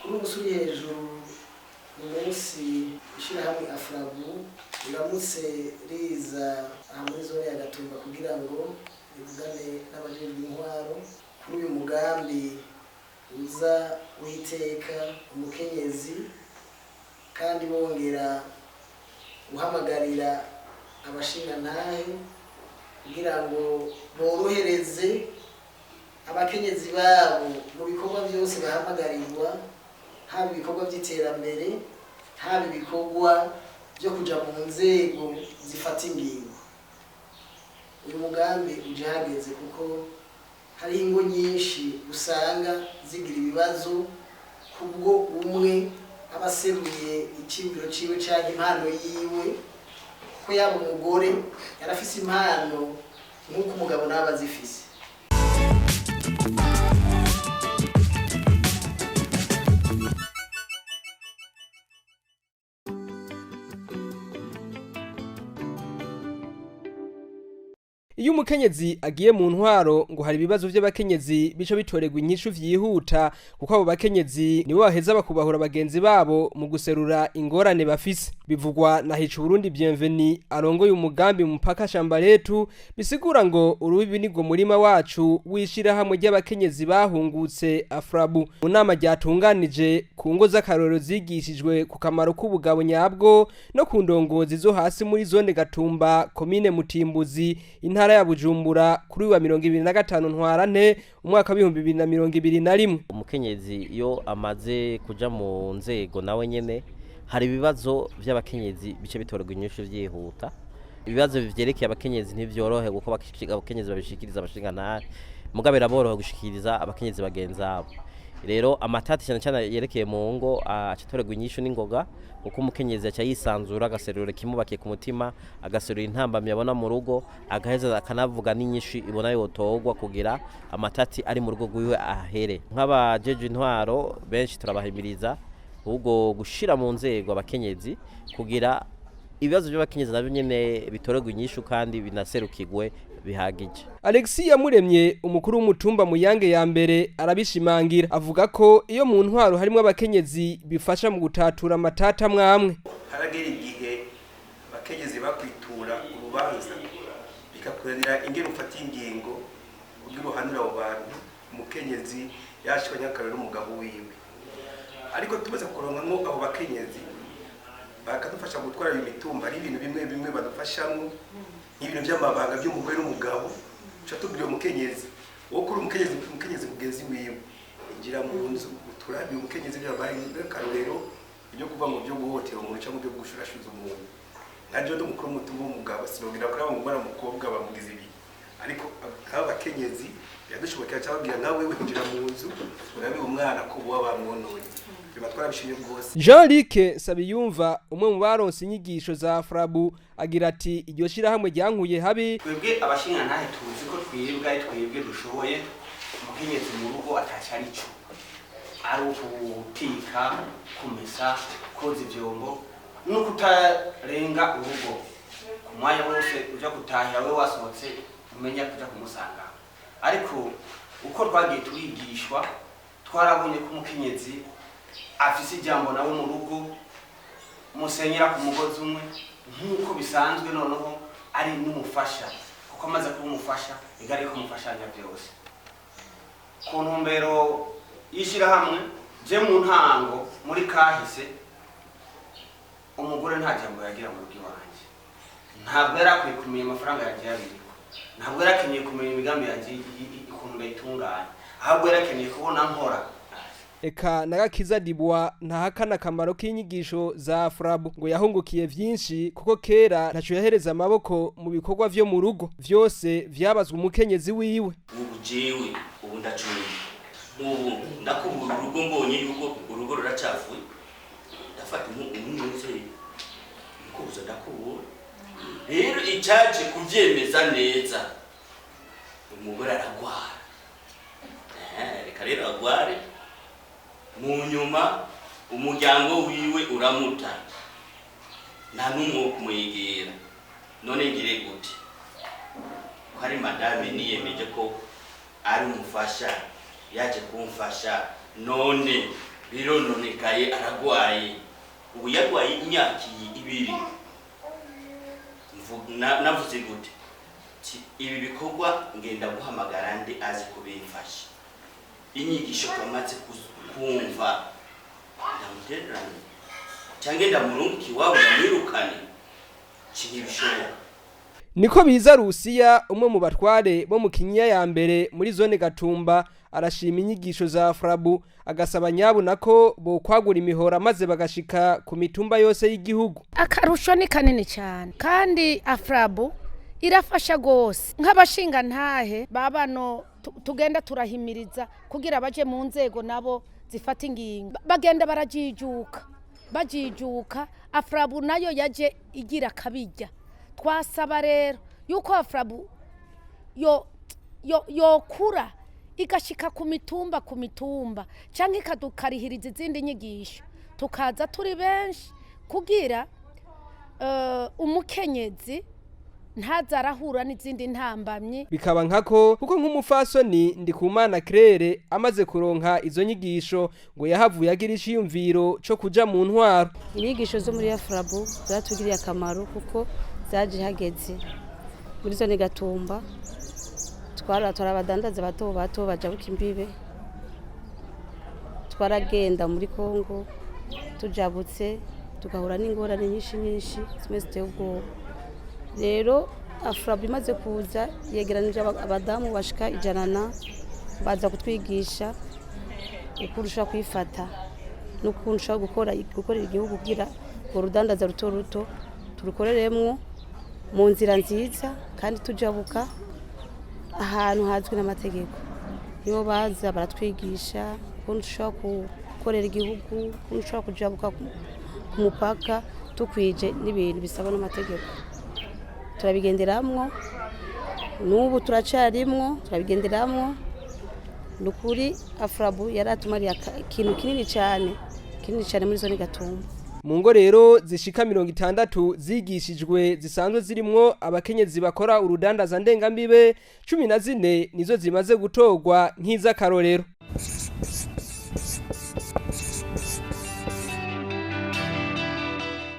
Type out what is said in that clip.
Kuri ubu uri hejuru umunsi ishyirahamwe AFRABU riramutse riza aha muri zone ya Gatumba kugira ngo rivugane n'abajejwe intwaro kuri uyu mugambi uza witeka umukenyezi, kandi bongera guhamagarira abashingantahe kugira ngo borohereze abakenyezi babo mu bikorwa byose bahamagarirwa, haba ibikorwa by'iterambere, haba ibikorwa byo kuja mu nzego zifata ingingo. Uyu mugambi uje hageze kuko hariho ingo nyinshi usanga zigira ibibazo kubwo umwe aba aseruye iciyumviro ciwe canke impano yiwe, ko yaba umugore yarafise impano nk'uko umugabo nawe aba azifise. Iyo umukenyezi agiye mu ntwaro, ngo hari ibibazo by'abakenyezi bica bitorerwa inyishu vyihuta, kuko abo bakenyezi nibo baheza bakubahura bagenzi babo mu guserura ingorane bafise. Bivugwa na Hica Burundi Bienveni arongoye umugambi Mupaka Shamba Letu, bisigura ngo urubibi nirwo murima wacu, w'ishirahamwe ry'abakenyezi bahungutse AFRABU, mu nama ryatunganije ku ngo z'akarorero zigishijwe ku kamaro k'ubugabo nyabwo no ku ndongozi zo hasi muri zone Gatumba, komine Mutimbuzi, intara ya Bujumbura, kuri uyu wa 25 Ntwarante umwaka wa 2021. Umukenyezi iyo amaze kuja mu nzego, nawe nyene hari ibibazo by'abakenyezi bice bitorerwa inyishu vyihuta. Ibibazo vyerekeye abakenyezi ntivyorohe kuko abakenyezi babishikiriza abashingantahe, mugabo biraboroha gushikiriza abakenyezi bagenzi abo. Rero amatati cyane cyane yerekeye mu ngo aca atorerwa inyishu n'ingoga, kuko umukenyezi aca yisanzura, agaserura ikimubakiye ku mutima, agaserura intambamyi abona mu rugo, agaheza akanavuga n'inyishu ibona yotorwa kugira amatati ari mu rugo rwiwe ahere. Nk'abajeje intwaro benshi turabahimiriza ahubwo gushira mu nzego abakenyezi kugira ibibazo by'abakenyezi nabyo nyene bitorerwe inyishu kandi binaserukirwe bihagije. Alexis Yamuremye, umukuru w'umutumba Muyange ya mbere, arabishimangira, avuga ko iyo mu ntwaro harimo abakenyezi bifasha mu gutatura amatata mwamwe. Haragera igihe abakenyezi bakwitura urubanza, bikakunanira ingene ufata ingingo kugira uhanure abo bantu, umukenyezi yashikanye akarero n'umugabo wiwe. Ariko tumaze kuronkamwo abo bakenyezi bakadufasha gutwara iyo mitumba, ari ibintu bimwe bimwe badufashamwo, nk'ibintu by'amabanga by'umugore n'umugabo. Tuca tubwira umukenyezi wowe kuri umukenyezi mugenzi wiwe: "Injira mu nzu uturabiye umukenyezi." Byabaye nk'akarorero ibyo kuvuga ngo byo guhotera umuntu cyangwa byo gushurashuza umuntu, nka jewe ndi umukuru w'umutumba w'umugabo, sinongera kuraba ngo umwana w'umukobwa bamugize ibi. Ariko nk'aba bakenyezi biradushobokera, cyababwira nawe winjira mu nzu urabe umwana ko buba bamwononye. Biba twarabishimye rwose. Jean Luc Sabiyumva, umwe mu baronse inyigisho za AFRABU, agira ati: "Iryo shirahamwe ryankuye habi." Twebwe abashingantahe tuzi ko twebwe ari twebwe dushoboye, umukenyezi mu rugo ataca ari cyo, ari ukutika, kumesa, koza ivyombo no kutarenga urugo. Ku mwanya wose uja gutahira we wasohotse, umenya kuja kumusanga. Ariko uko twagiye turigishwa, twarabonye ko umukenyezi afise ijambo nawe mu rugo, musenyera ku mugozi umwe nk'uko bisanzwe, noneho ari n'umufasha, kuko amaze kuba umufasha igari ko mufashanya byose. Ku ntumbero y'ishyirahamwe, je mu ntango muri kahise umugore nta jambo yagira mu rugo iwanjye. Ntabwo yari akwiye kumenya amafaranga yanjye yabiriko, ntabwo yari akeneye kumenya imigambi yanjye ukuntu ndayitunganya, ahubwo yari akeneye kubona nkora. Eka na Gakiza Dibwa ntahakana akamaro k'inyigisho za AFRABU. Ngo yahungukiye vyinshi, kuko kera ntaco yahereza amaboko mu bikorwa vyo mu rugo, vyose vyabazwa umukenyezi wiwe. Ubu jewe ubu ndacuye, ubu ndakubura urugo, mbonye yuko urugo ruracafuye, ndafata umwuze nkuza ndakubura. Rero icaje kuvyemeza neza, umugore aragwara. Reka rero agware, mu nyuma umuryango wiwe uramuta, nta n'umwe wo kumwegera. None ngire gute ko ari madame niyemeje ko ari umufasha, yaje kumfasha none? Birononekaye, aragwaye. Ubu yarwaye imyaka iyi 2. Navuze gute? Ibi bikorwa ngenda guhamagara nde azi kubimfasha? Inyigisho twamaze kumva, ndamutererane cyangwa ndamurungike iwabo, ndamwirukane? Ntibishoboka. Niko biza Rusiya, umwe mu batware bo mu Kinyinya ya mbere muri zone Gatumba, arashima inyigisho za Afrabu, agasaba nyabuna ko bokwagura imihora maze bagashika ku mitumba yose y'igihugu. Akarusho ni kanini cyane, kandi Afrabu irafasha rwose nk'abashingantahe babano tugenda turahimiriza kugira baje mu nzego nabo zifata ingingo. Bagenda barajijuka, bajijuka. Afrabu nayo yaje igira akabijya. Twasaba rero yuko Afrabu yo yo yokura igashika ku mitumba, ku mitumba, cyangwa ikadukarihiriza izindi nyigisho, tukaza turi benshi kugira umukenyezi ntaze arahura n'izindi ntambamyi. Bikaba nkako kuko nk'umufasoni Ndikumana Claire amaze kuronka izo nyigisho, ngo yahavuye agira iciyumviro co kuja mu ntwaro. Inyigisho zo muri Afrabu zatugiriye akamaro kuko zaje hageze. Muri zone Gatumba twara abadandaza bato bato bajabuka imbibe. Twaragenda muri Kongo, tujabutse tugahura n'ingorane nyinshi nyinshi, zimwe ziteye ubwoba. Rero Afrabu imaze kuza yegeranije abadamu bashika 100 na baza kutwigisha ukuntu ushobora kwifata n'ukuntu ushobora gukorera igihugu, kugira ngo urudandaza ruto ruto turukoreremwo mu nzira nziza kandi tujabuka ahantu hazwi n'amategeko. Nibo baza baratwigisha ukuntu ushobora gukorera igihugu, ukuntu ushobora kujabuka ku mupaka tukwije n'ibintu bisabwa n'amategeko. Turabigenderamwo, n'ubu turacarimwo turabigenderamwo. Ni ukuri Afrabu yaratumariye ikintu kinini cyane, kinini cyane muri zone Gatumba. Mu ngo rero zishika 60 zigishijwe zisanzwe zirimwo abakenyezi bakora urudandaza ndengambibe, 14 nizo zimaze gutorwa nk'iz'akarorero.